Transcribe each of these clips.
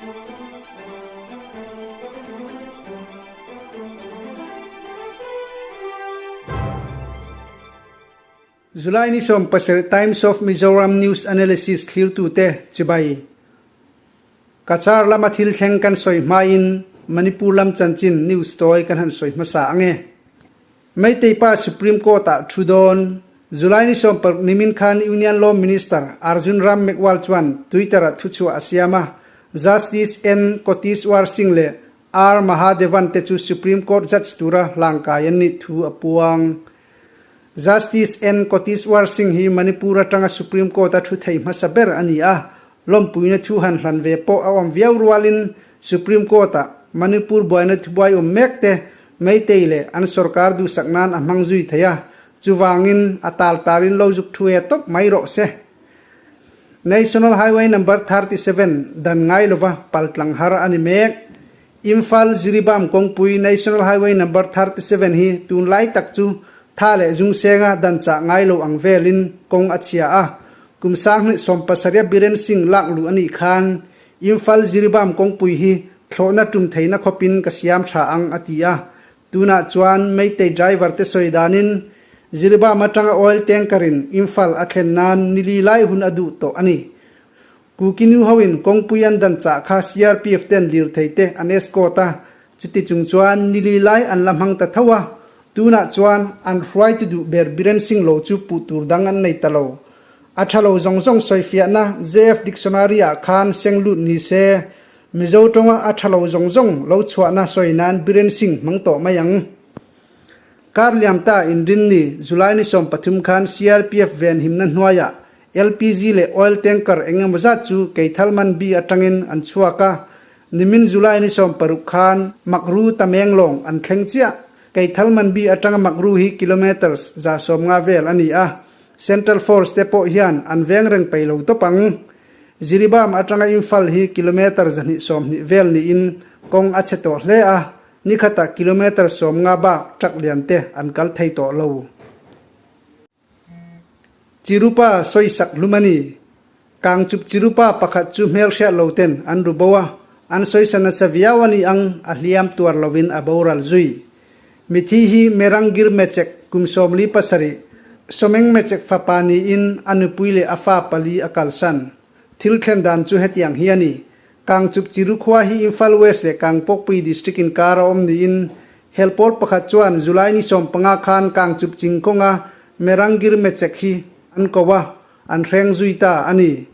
July ni 17 Times of Mizoram News Analysis thlirtute chibai. Cachar lama thil thleng kan sawi hmain Manipur lam chanchin news tawi kan han sawi hmasa ange. Meitei pa Supreme Court-ah thu dawn. July ni 16 nimin khan Union Law Minister Arjun Ram Meghwal chuan Twitter-ah thuchhuah a siam a, Justice N Kotiswar Singh leh R Mahadevan te chu Supreme Court judge tura hlangkai an nih thu a puang. Justice N Kotiswar Singh hi Manipur atanga Supreme Court-a thu thei hmasa ber a ni a, lawmpuina thu han hlan ve pawh a awm viau rualin Supreme Court-ah Manipur buaina thubuai awm mek te Meitei leh an sorkar duhsak nan a hmang zui thei a, chuvangin a tal talin lo zuk thu e tawp mai rawh se. National Highway Number 37 dan ngai lova paltlang har a ni mek. Imphal Jiribam kawngpui National Highway Number 37 hi tunlai tak chu tha leh zungsenga dan chah ngai lo ang velin kawng a chhia a. Kum 2017 Biren Singh lak luh a nih khan Imphal Jiribam kawngpui hi thlawhna tum theihna khawpin ka siam tha ang a ti a. Tunah chuan Meitei driver te sawi danin Jiribam atanga oil tanker in Imphal a thlen nan nili lai hun a duh tawh a ni. Kuki nu hoin kawngpui an dan chah kha CRPF ten lirthei te an escort a, chuti chung chuan nili lai an la hmang ta tho a. Tunah chuan an hruaitu duh ber Biren Singh lo chu puh tur dang an nei ta lo. A tha lo zawng zawng sawifiahna JF Dictionary ah khan seng lut ni se, Mizo tawnga a tha lo zawng zawng lo chhuahna sawi nan Biren Singh hmang tawh mai ang. Kar liam ta inrinni July ni 13 khan CRPF venhimna hnuaiah LPG leh oil tanker eng emaw zat chu Keithalman bi atangin an chhuak a, nimin July ni 16 khan Makru Tamenglong an thleng chiah. Keithalman bi atanga Makru hi kilometres 150 vel a ni a, Central Force te pawh hian an veng reng peih lo tawp ang. Jiribam atanga Imphal hi kilometre 120 vel niin kawng a chhe tawh hle a, nikhatah kilometre 50 bak truck lian te an kal thei tawh lo. Chirupa sawisak hlum a ni. Kangchup Chirupa pakhat chu hmelhriat lo ten an ru bo a, an sawisa nasa viau a ni ang a hliam tuar lovin a boral zui. Mithi hi Merangir Mechek kum 47, Someng Mechek fapa niin a nupui leh a fa pali a kalsan. Thil thlen dan chu hetiang hi a ni. Kangchup Chiru khua hi Imphal West leh Kangpokpui District inkar a awm niin Helpawl pakhat chuan July ni 15 khan Kangchup ching kawnga Merangir Mechek hi an ko a, an hreng zui ta a ni.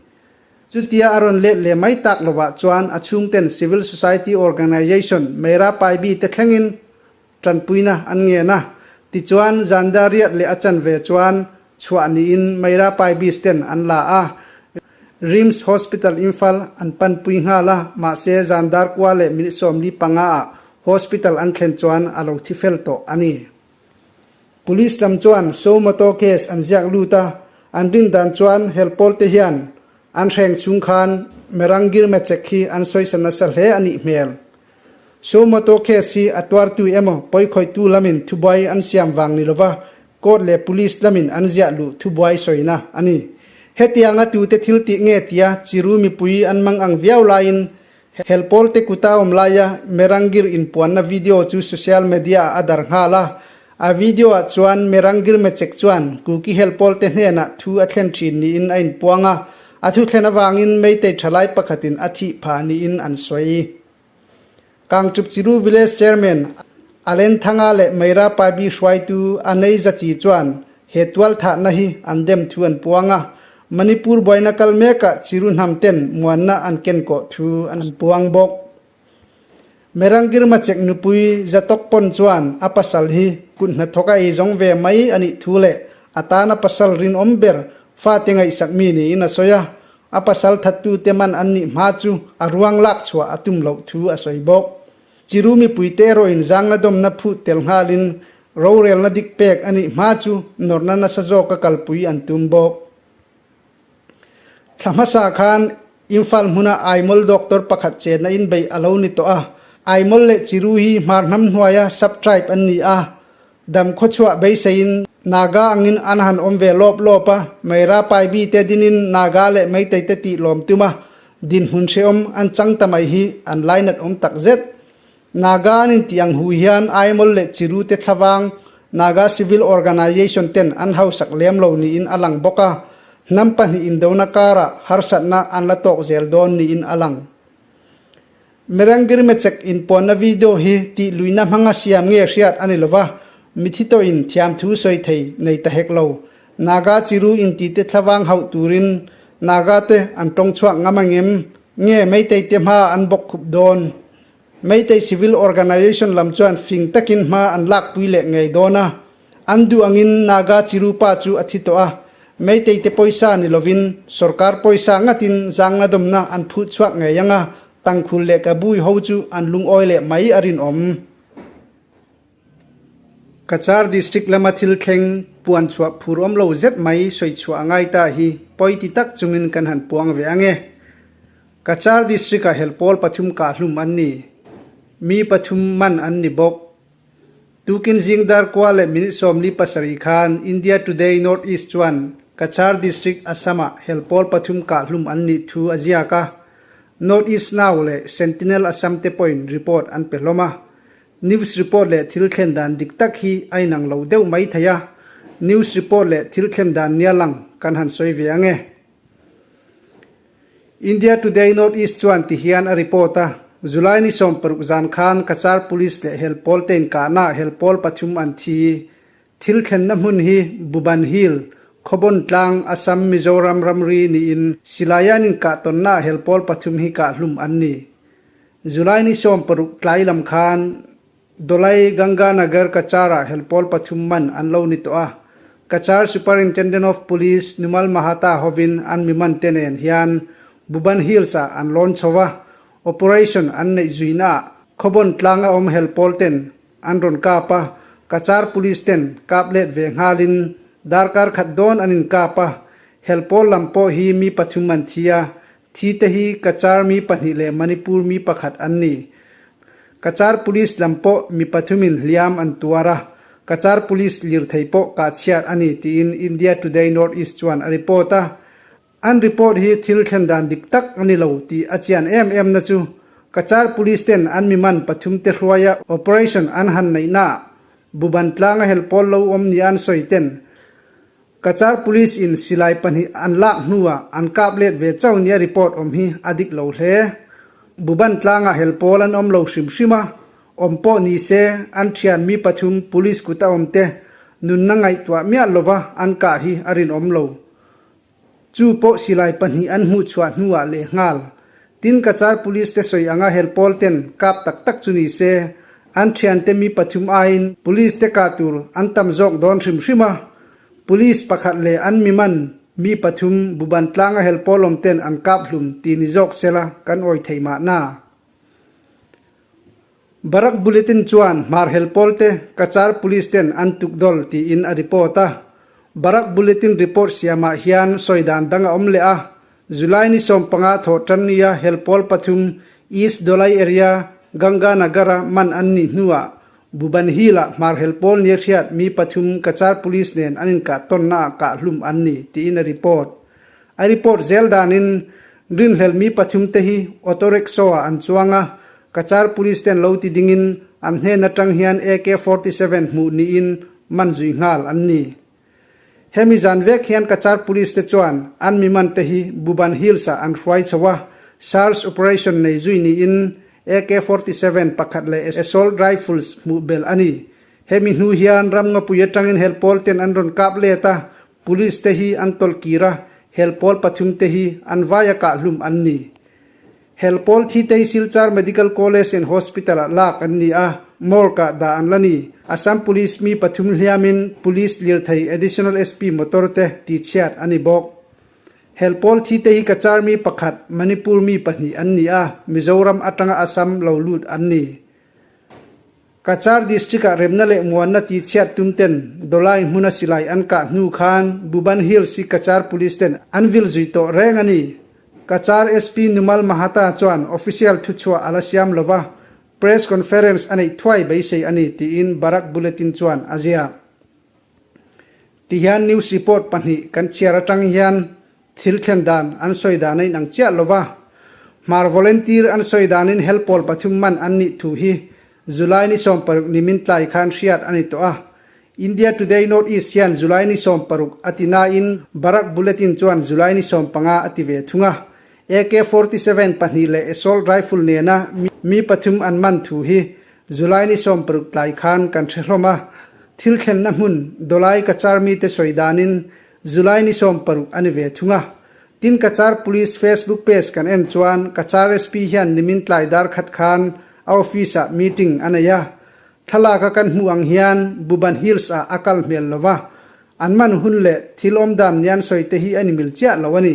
Chutia a rawn let leh mai tak lovah chuan a chhungten Civil Society Organization Meira Paibi te thlengin tanpuina an ngen a. Tichuan Zanda riat leh a chanve chuan chhuah niin Meira Paibis ten an la a. RIMS Hospital Imphal an panpui nghal a, mahse zandar kua leh minute 45 ah Hospital an thlen chuan a lo thi fel tawh a ni. Police lam chuan Suo-moto case an ziak lut a, an rin dan chuan helpawl te hian an hreng chhung khan Merangir Mechek hi an sawisa nasa hle a nih hmel. Suo-moto case hi a tuartu emaw pawikhawihtu lamin thubuai an siam vang ni lova Court leh Police lamin an ziah luh thubuai sawina a ni. Hetianga tute thil tih nge tia chiru mipui an mang ang viau laiin helpawl te kuta awm laia Merangir inpuanna video chu social media ah a dar nghal a. A video ah chuan Merangir Mechek chuan Kuki helpawl te hnenah thu a thlen thin niin a inpuang a, a thu thlen avangin Meitei thalai pakhatin a thih phah niin an sawi. Kangchup Chiru Village Chairman Alen Thanga leh Meira Paibi hruaitu Anei Zachi chuan he tual thahna hi an dem thu an puang a, Manipur buaina kal mekah Chiru hnam ten muanna an ken kawh thu an puang bawk. Merangir Machek nupui Zatok Pon chuan a pasal hi kut hnathawk a ei zawng ve mai a nih thu leh a tana pasal rinawm ber fate ngaihsak mi niin a sawi a, A pasal thattute man an nih hma chu a ruang lak chhuah a tum loh thu a sawi bawk. Chiru mipuite erawhin zangna dawmna phut tel nghalin rorelna dik pek a nih hma chu nawrhna nasa zawka kalpui an tum bawk. Thla hmasa khan Imphal hmuna Aimol doctor pakhat chenna in beih a lo ni tawh a. Aimol leh Chiru hi hmar hnam hnuaia sub-tribe an ni a. Dam khawchhuah beiseiin Naga angin an han awm ve lawp lawp a, Meira Paibi te dinin Naga leh Meitei te tih lawm tum a. Dinhmun hrehawm an chang ta mai hi an lainat awm tak zet. Naga an intih ang hu hian Aimol leh Chiru te thlavang Naga Civil Organisation ten an hausak lem lo niin a lang bawk a, hnam pahnih indona karah harsatna an la tawk zel dawn niin a lang. Merangirmechek inpuanna video hi tih luihna hmanga siam nge hriat a ni lova, mithi tawhin thiamthu sawi thei nei ta hek lo. Naga chiru intite thlavang hauh turin Naga te an tawng chhuak ngam angem? Nge Meitei te hma an bawk khup dawn? Meitei Civil Organisation lam chuan fing takin hma an lakpui leh ngei dawn a. An duh angin Naga chiru pa chu a thi tawh a, Meitei te pawisa ni lovin sorkar pawisa ngatin zangna dawmna an phuh chhuak ngei ang a, Tangkhul leh Kabui ho chu an lungawi leh mai a rinawm. Cachar District lama thil thleng puan chhuah phur awm lo zet mai sawi chhuah a ngai ta hi pawi ti tak chungin kan han puang ve ang e. Cachar District-ah helpawl pathum kahhlum an ni. Mi pathum man an ni bawk. Tukin zing dar kua leh minute 47 khan India Today North East chuan Cachar District Assam-ah helpawl pathum kahhlum an nih thu a ziak a. North East Now leh Sentinel Assam te pawhin report an pe hlawm a. News report leh thil thlen dan dik tak hi a inang lo deuh mai thei a, news report leh thil thlen dan nia lang kan han sawi ve ang e. India Today North East chuan ti hian a report a, July ni 60 zan khan Cachar Police leh hel pawl te inkahnaah hel pawl pathum an thi. Thil thlenna hmun hi Buban Hill, Khawbon tlang, Assam, Mizoram ramri niin silai an inkah tawnnaah hel pawl pathum hi kahhlum an ni. July ni 60 tlai lam khan Dolai Ganganagar Cachar-ah helpawl pathum man an lo ni tawh a. Cachar Superintendent of Police Numal Mahata hovin an mi man te nen hian Buban Hills-ah an lawn chho a, operation an neih zuinaah Khawbawn tlang a awm helpawl ten an rawn kap a, Cachar Police ten kap let ve nghalin darkar khat dawn an inkap a, helpawl lam pawh hi mi pathum an thi a, Thi te hi Cachar mi pahnih leh Manipur mi pakhat an ni. Cachar Police lam pawh mi pathumin hliam an tuar a, Cachar Police lirthei pawh kahchhiat a ni tiin India Today North East chuan a report a. An report hi thil thlen dan dik tak a ni lo tih a chian em em na chu Cachar Police ten an mi man pathum te hruaia operation an han neihnaah Buban tlanga helpawl lo awm nia an sawi ten Cachar Police in silai pahnih an lak hnuah an kap let ve chauh nia report awm hi a dik lo hle. Buban tlangah hel pawl an awm lo hrim hrim a, awm pawh ni se an thian mi pathum police kut a awm te nunna ngaihtuah miah lova an kah hi a rinawm lo. Chu pawh silai pahnih an hmuh chhuah hnuah leh nghal. Tin Cachar Police te sawi anga hel pawl ten kap tak tak chu ni se, an thiante mi pathum aiin Police te kah tur an tam zawk dawn hrim hrim a. Police pakhat leh an mi man mi pathum Buban tlanga hel pawl awm ten an kap hlum ti ni zawk sela kan awi thei mahna. Barak Bulletin chuan hmar hel pawl te Cachar Police ten an tuk dawl tiin a report a. Barak Bulletin report siamah hian sawi dan dang a awm leh a, July ni 15 thawh tan nia hel pawl pathum East Dolai area Ganga Nagar-a man an nih hnuah Buban Hill-ah hmar hel pawl nia hriat mi pathum Cachar Police nen an inkah tawnnaah kahhlum an ni tiin a report. A report zel danin rinhlelh mi pathum te hi auto rickshaw-ah an chuang a, Cachar Police ten lo ti dingin an hnen atang hian AK-47 hmuh niin man zui nghal an ni. Hemi zan vek hian Cachar Police te chuan an mi man te hi Buban Hills ah an hruai chho a, search operation nei zui niin AK-47 pakhat leh assault rifles hmuh belh a ni. Hemi hnu hian ram ngapui atangin hel pawl ten an rawn kap let a, Police te hi an tawlh kir a, hel pawl pathum te hi an vaia kah hlum an ni. Hel pawl thi te hi Silchar Medical College and Hospital ah lak an ni a, morgue ah dah an la ni. Assam Police mi pathum hliamin Police lirthei Additional SP motor te tihchhiat a ni bawk. Hel pawl thi te hi Cachar mi pakhat, Manipur mi pahnih an ni a, Mizoram atanga Assam lo lut an ni. Cachar District-ah remna leh muanna tihchhiat tum ten Dolai hmuna silai an kah hnu khan Buban Hills hi Cachar Police ten an vil zui tawh reng a ni. Cachar SP Numal Mahata chuan official thuchhuah a la siam lova, press conference a neih thuai beisei a ni tiin Barak Bulletin chuan a ziak. Tihian news report pahnih kan chhiar atang hian thil thlen dan an sawi dan a inang chiah lova. Hmar volunteer an sawi danin helpawl pathum man an nih thu hi July ni 60 nimin tlai khan hriat a ni tawh a. India Today North East hian July ni 60 a ti nain Barak Bulletin chuan July ni 15 a ti ve thung a. AK-47 pahnih leh assault rifle nena mi pathum an man thu hi July ni 60 tlai khan kan hre hlawm a. Thil thlenna hmun Dolai Cachar mite sawi danin July ni 60 a ni ve thung a. Tin Cachar Police Facebook page kan en chuan Cachar SP hian nimin tlai dar khat khan a office ah meeting a nei a. Thlalak a kan hmuh ang hian Buban Hills ah a kal hmel lo va, an man hun leh thil awmdan nian sawi te hi a ni mil chiah lo a ni.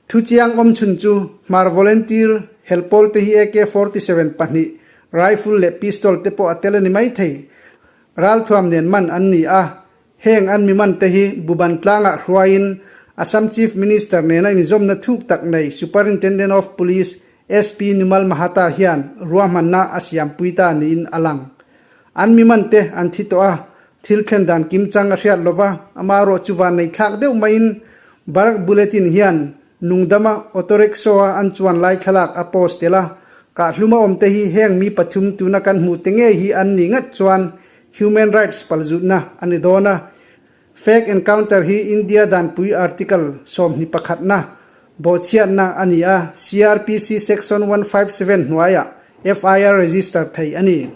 Thu chiang awm chhun chu Hmar Volunteer helpawl te hi AK 47 pahnih, rifle leh pistol te pawh a tel a ni mai thei. Ralthuam nen man an ni a, Heng an mi man te hi Buban tlangah hruaiin Assam Chief Minister nena inzawmna thuk tak nei Superintendent of Police SP Nimal Mahata hian ruahmanna a siampui ta niin a lang. An mi man te an thi tawh a, thil thlen dan kimchang a hriat lova, amaherawh chu vannei thlak deuh maiin Barak Bulletin hian nungdama auto rickshaw-a an chuan lai thlalak a post tel a, kahhluma awm te hi heng mi pathum tuna kan hmuh te ngei hi an nih ngat chuan Human rights palzutna a ni dawn a, fake encounter hi India danpui article 21 na bawhchhiatna a ni a, CrPC section 157 hnuaiah FIR register thei a ni.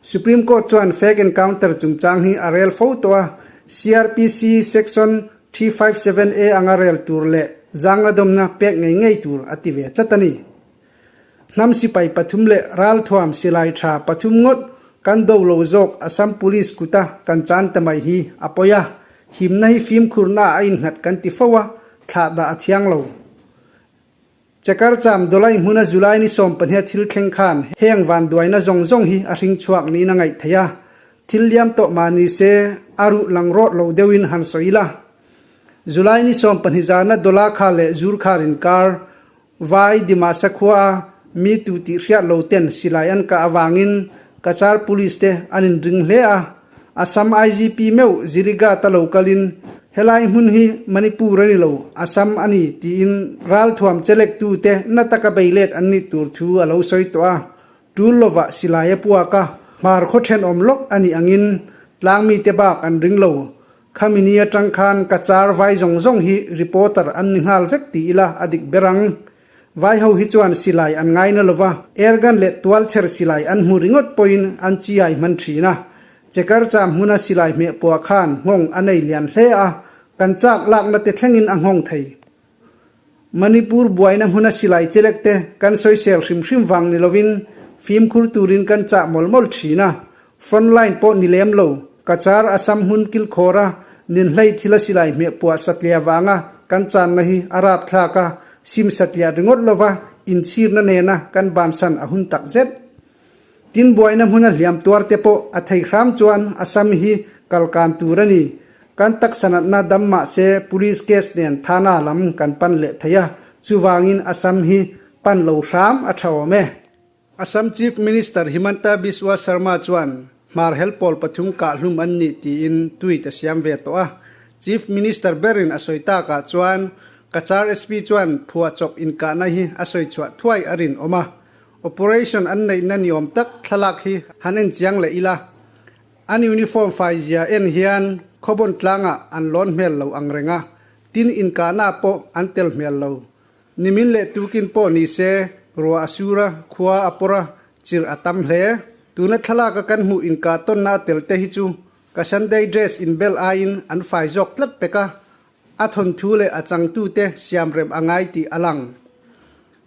Supreme Court chuan fake encounter chungchang hi a rel fo tawh a, CrPC section 357A anga rel tur leh zangladawmna pek ngei ngei tur a ti ve tlat a ni. Hnam sipai pathum leh ralthuam silai tha pathum ngawt kan do lo zawk Assam Police kuta kan chan ta mai hi a pawi a, himna hi fimkhurna ah a innghat kan ti fo a, thlah dah a thiang lo. Chekar cham Dolai hmuna July ni 12 thil thleng khan heng vanduaina zawng zawng hi a hring chhuak niin a ngaih theih a, thil liam tawh mah ni se a ruh lang rawt lo deuhin han sawi ila. July ni 12 zana Dola kha leh Zurkhar inkar Vai Dimasa khua a mi tu tih hriat lo ten silai an kah avangin Cachar Police te an inring hle a. Assam IGP meuh Jirighat a lo kalin helai hmun hi Manipur a ni lo, Assam a ni tiin ralthuam chelek tu te na taka bei let an nih tur thu a lo sawi tawh a. Tul lovah silai a puak a, hmar khaw thenawm lawk a nih angin tlangmi te bak an ring lo. Khami ni atang khan ka char vai zawng zawng hi reporter an ni nghal vek ti ila a dik ber ang. Vai ho hi chuan silai an ngai na lova, airgun leh tualchher silai an hmu ringawt pawhin an chiai hman thin a. Chekar cham hmuna silai hmeh puah khan nghawng a nei lian hle a, kan chak lakna te thlengin a nghawng thei. Manipur buaina hmuna silai chelek te kan sawisel hrim hrim vang ni lovin fimkhur turin kan chah mawlh mawlh thin a, front line pawh ni lem lo, Cachar Assam hmun kilkhawra ninhlei thila silai hmeh puah satliah vanga kan channa hi a rapthlak a, sim satliah ringawt lova inchhirna nena kan bansan a hun tak zet. Tin buaina hmuna hliam tuar te pawh a thei hram chuan Assam hi kalkan tur a ni. Kan taksa natna dam mah se police case nen thana lam kan pan leh thei a, chuvangin Assam hi pan lo hram a tha awm e. Assam Chief Minister Himanta Biswa Sarma chuan hmar helpawl pathum kahhlum an nih tiin tweet a siam ve tawh a. Chief Minister berin a sawi takah chuan Cachar SP chuan phuahchawp inkahna hi a sawi chhuah thuai a rinawm a. Operation an neihna ni awm tak thlalak hi han en chiang leh ila, an uniform fai zia en hian khawbawn tlangah an lawn hmel lo ang reng a, tin inkahna pawh an tel hmel lo. Nimin leh tukin pawh ni se, ruah a sur a, khua a pawr a, chirh a tam hle. Tuna thlalaka kan hmuh inkah tawnna a tel te hi chu ka Sunday dress inbel aiin an fai zawk tlat pek a, a thawnthu leh a changtute siamrem a ngai tih a lang.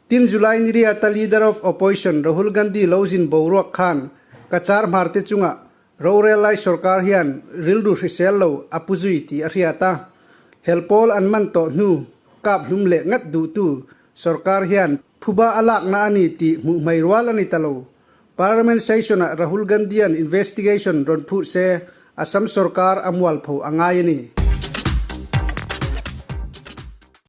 Tin July ni riata Leader of Opposition Rahul Gandhi lo zin boruak khan Cachar hmarte chungah rorel lai sorkar hian rilru hrisel lo a pu zui tih a hriat a. Hel pawl an man tawh hnu kap hlum leh ngat duhtu sorkar hian phuba a lakna a ni tih hmuh hmai rual a ni ta lo. Parliament session-ah Rahul Gandhi-a'n investigation rawn phurh se Assam sorkar a mualpho a ngai a ni.